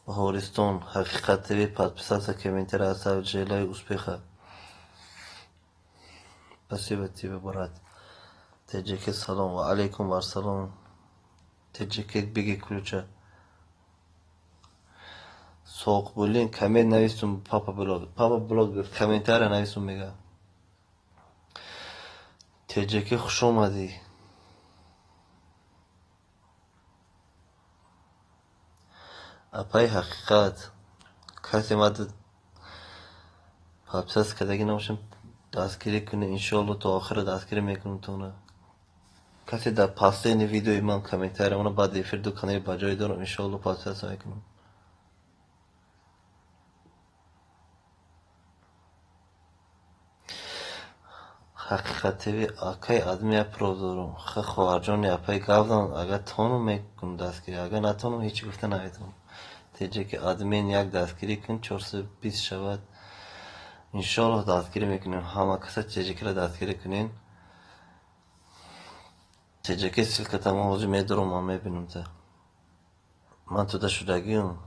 [SPEAKER 1] Баҳористон, Ҳақиқат ТВ, подписаться, комментарий оставить, желаю успеха. Спасибо тебе, брат. Теҷеке салом ва алайкум вассалом. Теҷеке биги ключа. Соқбулин коммент нависум папа блог. Папа блог комментария нависум мега. Теҷеке хуш омадӣ. Апаи ҳақиқат касе мад подписаться кардагӣ набошем, дастгирӣ кунед, иншоалло то охира дастгирӣ мекунем тона. Касе дар последний видеои ман комментария мона, баъди эфир ду канали ба ҷой дорам, иншоалло подписаться мекунам. Ҳақиқат ТВ акай адми я проб дорам. Ха хоҳарҷони апай гавдан, агар тонум мекунам дастгирӣ, агар натонум ҳеҷ гуфта наметавонам. Теҷеки админ як дастгирӣ кун, 420 шавад. Иншоаллоҳ дастгирӣ мекунем. Ҳама каса Теҷекиро дастгирӣ кунен. Теҷеки ссылката ман ҳозир медорам, ман мебинам та. Ман туда шудагиам.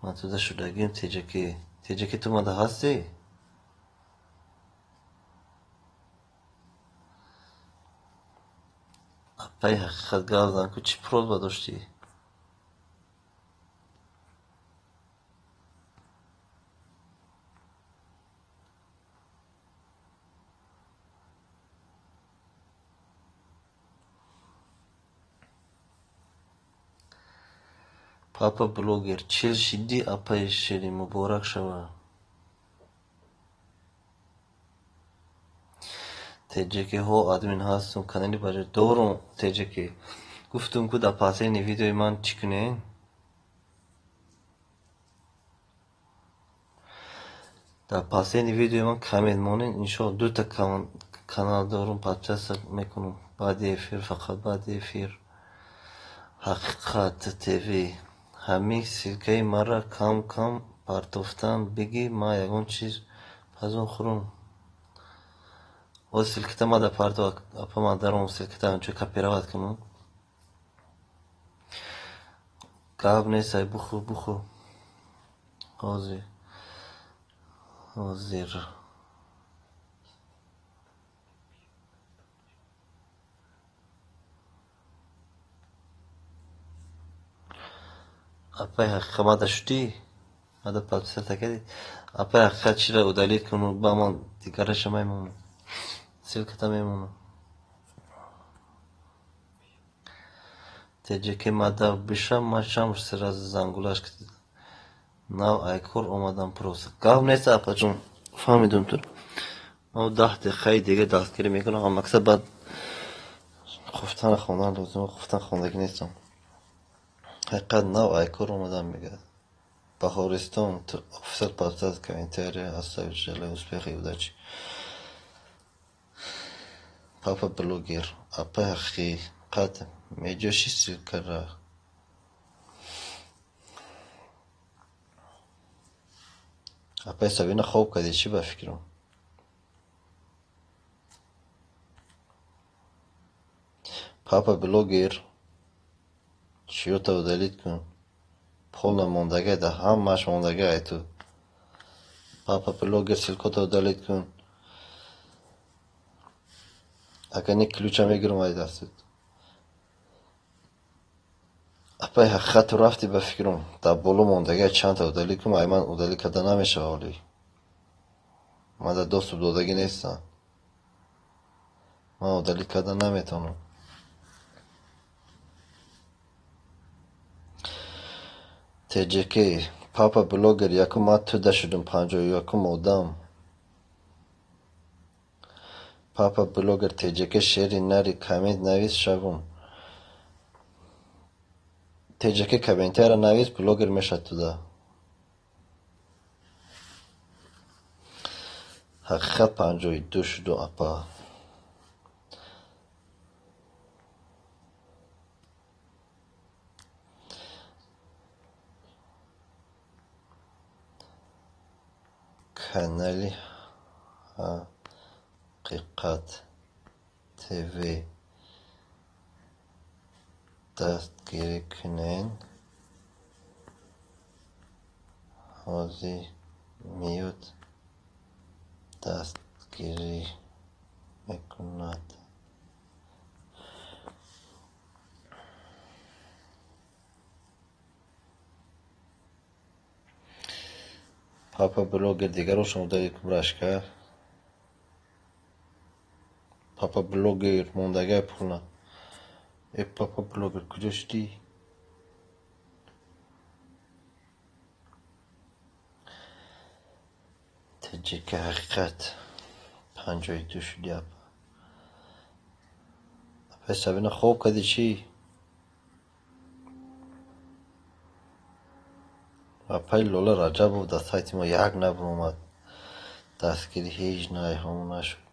[SPEAKER 1] Ман туда шудагиам Теҷеки. Теҷеки ту мада ҳастӣ? Апаи ҳақиқат гавзан ку чӣ просьба доштӣ? Папа блогер 40 шиддӣ апаи ширин муборак шава. Теҷекиҳо админ ҳастум, канали баҷо дорум Теҷеки. Гуфтум ку дар последний видеои ман чӣ кунен? Дар последний видеои ман коммент монен, иншоалло дута канал дорум, подписаться мекунам. Баъди эфир, фақат баъди эфир. Ҳақиқат ТВ ҳамин ссылкаи маро кам-кам партофтан бигӣ, ман ягон чиз пазон хӯрам. О ссылката мада парто, апа ман даром ссылката анчо копировать кунам. Гап нест, ай бухӯ, бухӯ. Ҳозир. Ҳозир. Апаи ҳақиқат мада шудӣ? Мада подписаться кардӣ? Апаи ҳақиқат чиро удалить куну, ба ман дигараша мемонам. Ссылката мемонам. Теҷеки мада бишам, ман шам сразу зангулаш нав айкор омадам просто. Гап нест апаҷон, фаҳмидум ту. Ман 10 дақиқаи дига дастгирӣ мекунам, ҳам мақсад баъд хуфтан хондан лозим, хуфтан хондагӣ нестам. Ҳақиқат нав айкор омадам мегӯяд. Баҳористон офисал подписать комментария оставить, желаю успеха и удачи. Папа блогер апаи ҳақиқат меҷӯшӣ ссылкара. Апаи Сабина хоб кардӣ, чӣ ба фикрам? Папа блогер чиёта удалить кун. Полна мондагай да ҳамааш мондагай ай ту. Папа блогер ссылкота удалить кун. Агар не ключа мегирам ай дастат. Апаи ҳақиқат ту рафтӣ ба фикрам. Дар боло мондагай чандта удалить кун, ай ман удалить карда намешава ҳолӣ. Ман дар доступ додагӣ нестам. Ман удалить карда наметавонам. ТЖК папа блогер якум ман туда шудум 51-ум одам. Папа блогер ТЖК шери нари коммент навис шавум. ТЖК комментария навис, блогер мешад туда. Ҳақиқат 52 шуду апа. Канали Ҳақиқат ТВ дастгирӣ кунен. Ҳозир Меёд, дастгирӣ мекунад. Папа блогер дигаро шумо дадед кумрашка. Папа блогер мондагай пулна. Э папа блогер куҷо шудӣ? Таҷика ҳақиқат 52 шудӣ апа. Апай Сабина хоб кардӣ чӣ? Апай Лола Раҷабов дар сайти мо як набаромад. Дастгирӣ ҳеҷ найҳом нашуд.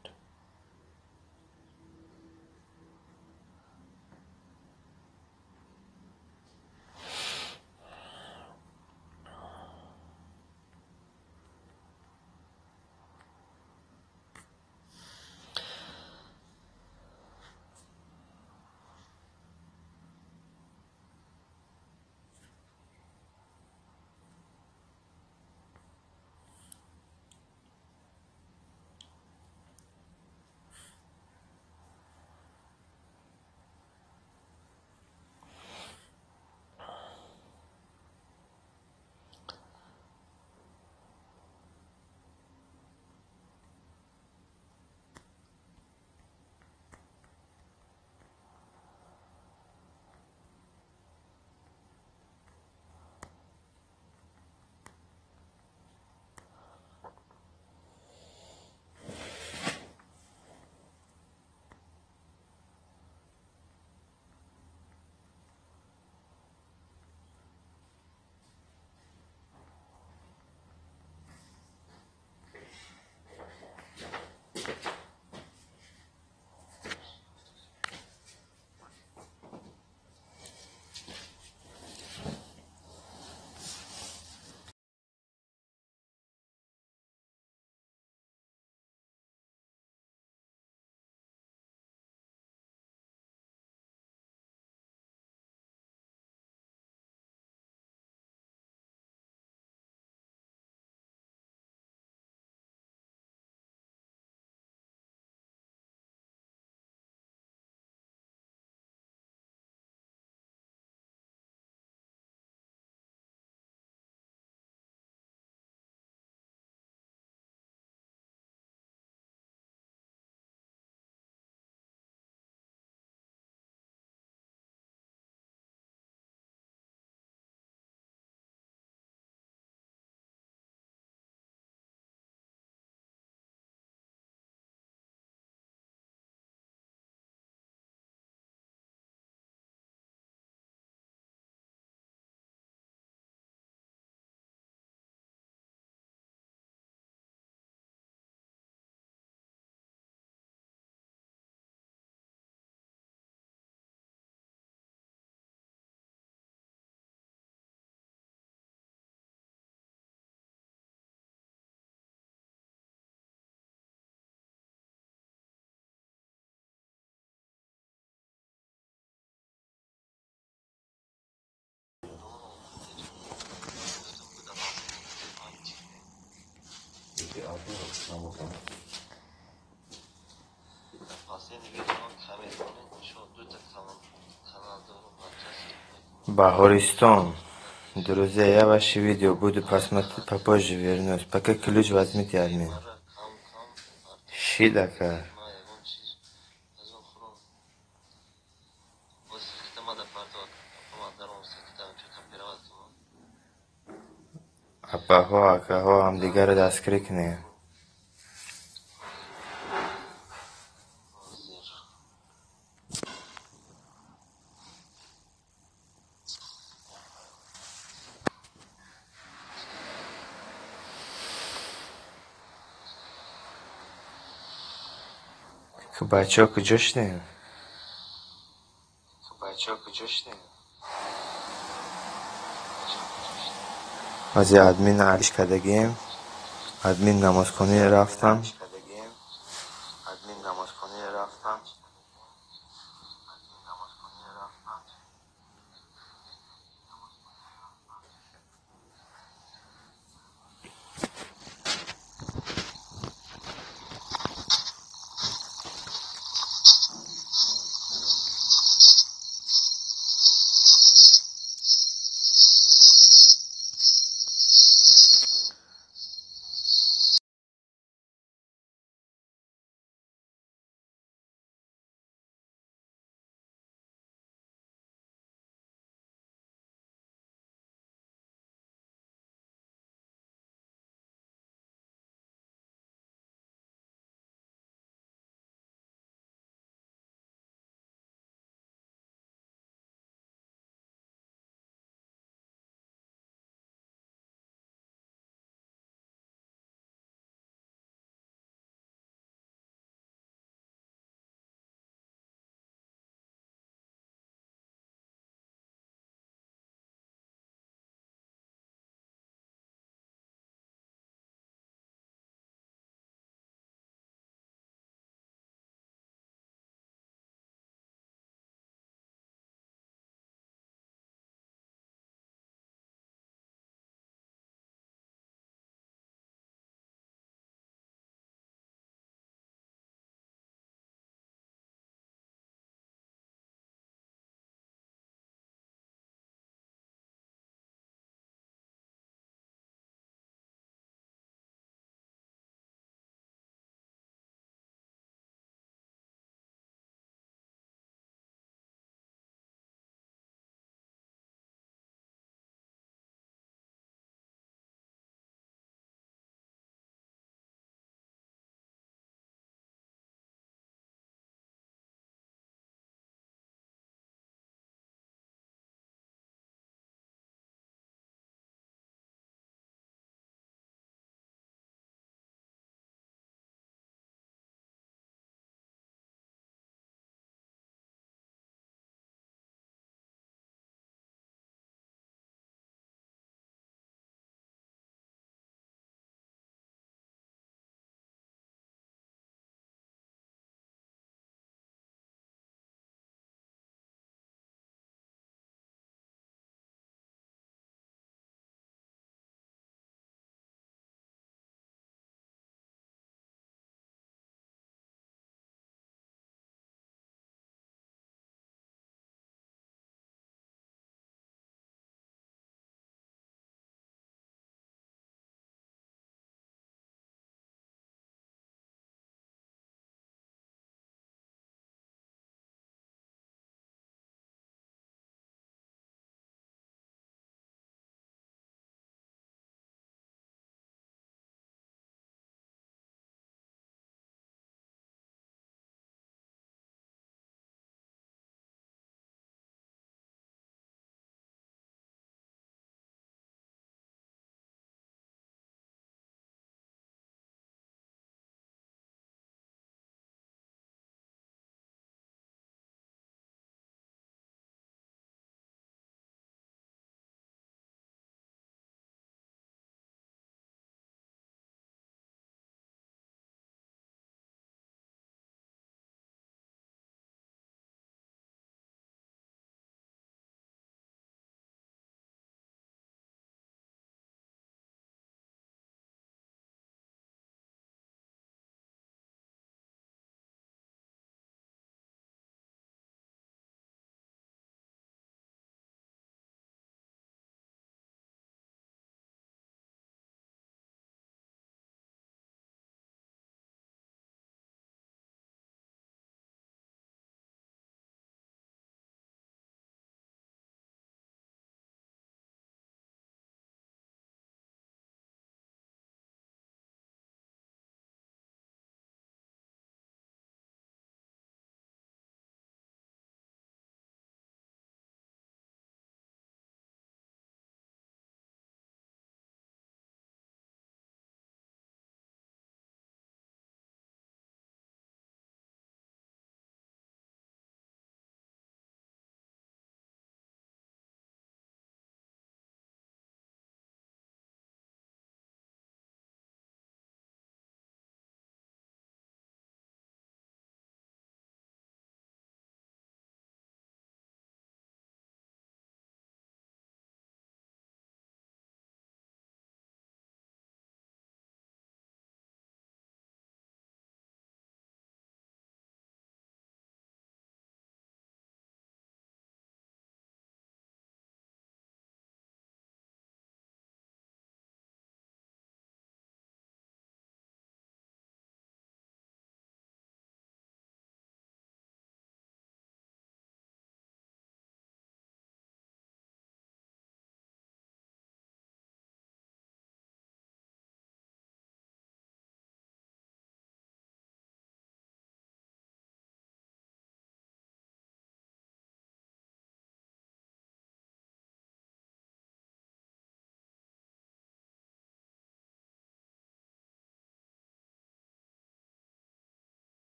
[SPEAKER 2] Баҳористон. Друзья, я ваши видео буду посмотреть попозже, вернусь. Пока ключ возьмите, админ. Шидака. Апаҳо, акаҳо, ҳамдигарро дастгирӣ кунед. Бачаҳо куҷо шудем? Ҳозир админ алиш кардагием. Админ намозхона рафтам.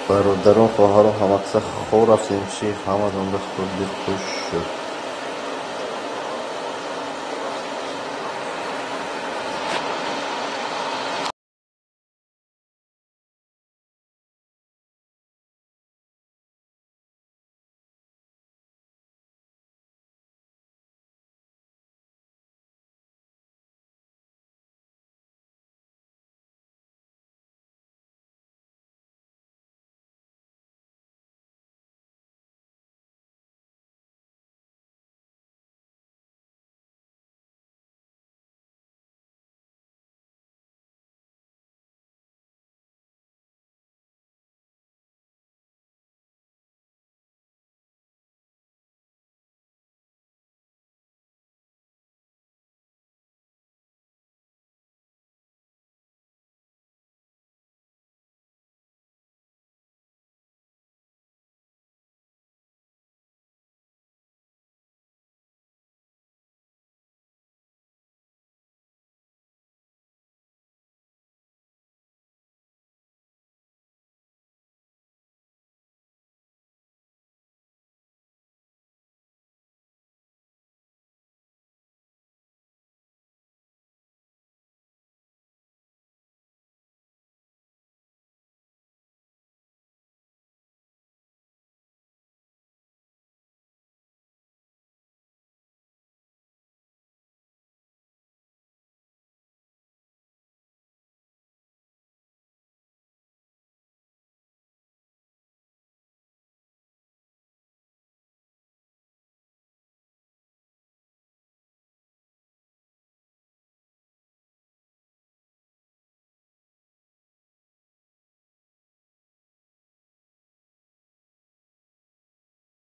[SPEAKER 1] Бародарон, хоҳарон, ҳама каса хоб рафтем, чи? Ҳаматонда худи хуш шуд.